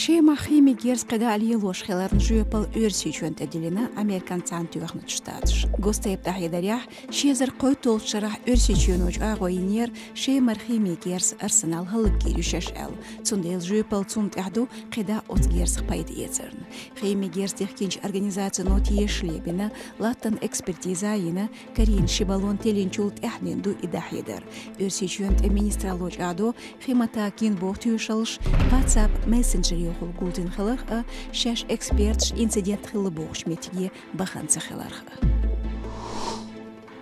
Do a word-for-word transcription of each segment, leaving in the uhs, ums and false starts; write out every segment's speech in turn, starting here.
Шемахь химик герз кхидӀа а лелош хиларна жоьпалла Оьрсийчоьнна тӀедиллина Американ Цхьаьнатоьхначу Штаташа. Гостайпа тӀахьедарехь, ши эзар кхойтталгӀачу шарахь Оьрсийчоьно чӀагӀо йинера, Шемара химик герз арсенал хӀаллакйийр ю шаьш аьлла. Цундела жоьпалла цунна тӀехь ду, кхидӀа оцу герзах пайда эцарна. Химик герз дихкинчу организацино тешале бина, латтана экспертиза а йина, карийна ши баллон теллинчул тӀаьхьа дина ду и дӀахьедар. Оьрсийчоьнан тӀеман министралло чӀагӀдо, хи ма-таггина боху тоьшаллаш WhatsApp мессенджере йохалла гулдина хиларх а, шаьш эксперташ инцидент хилла бохучу меттиге бахана ца хиларх а.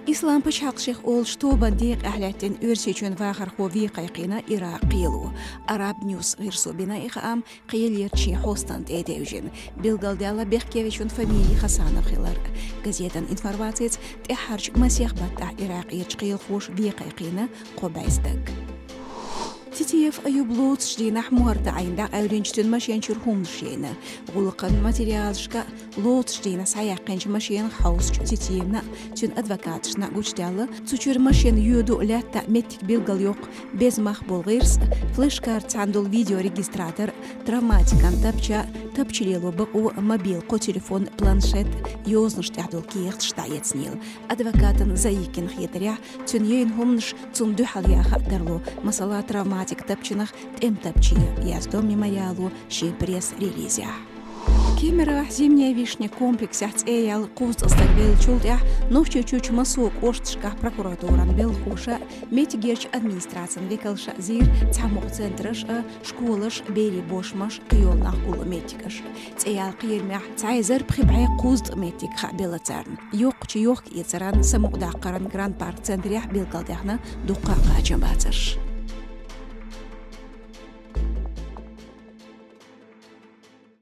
Ислам пачхьалкх шех олучу тобанан декъехь лаьттина Оьрсийчоьнан вахархо вен кхайкхийна Иракъ кхело. Араб Ньюс гӀирсо бина и хаам, кхелерчийн хьостана тӀе а девжина. Билгалдаьлла бехкевечун фамили Хасанов хилар. Газетан информацица, тӀаьххьарчу масех баттахь Иракъерчу кхелахоша вен кхайкхийна кхо бӀе стаг. Титиев Аюб лоцучу дийнахь мухӀар тӀе Ӏийна дӀакъевлинчу цуьнан машен чуьра хӀуманаш яйна. ГӀуллакхан материалашка лоцучу дийнахь схьаяьккхинчу машенах хьовсучу Титиевна а, цуьнан адвокаташна а гучудаьлла, цу чуьра машен йоьду лаьтта а, меттиг билгалйоккху беза мах болу гӀирс а, флешкара цхьаьна долу видеорегистратор а, травматикан тапча а, тапча лело бакъо а, мобил кхо телефон, планшет а, йозанаш тӀехь долу кехаташ дӀаэцнийла. Адвокатан Заикина хетарехь, цуьнан яйна хӀуманаш цунна дуьхьал яха а тарло, масала, травматик тапчанах тӀеман тапча, яздо Мемориало шен пресс-релизехь. Кемеровехь «Зимняя вишня» комплексехь цӀе яьлла кхузткъа стаг веллачул тӀаьхьа Нохчийчуьрчу массо а кӀошташкахь прокуратуран белхахоша а, меттигерчу администрацин векалша а зийра цхьамогӀа центраш а, школаш а, берийн бошмаш а, кхийолу нах гуллу меттигаш а. ЦӀе яьлла кхерамехь цхьа эзар пхи бӀе кхузткъа меттиг хаабелла царна. Йоккхачу йохка-эцаран, самукъадаккхаран Гранд Парк центрехь билгалдаьхна дуккха а кхачамбацарш.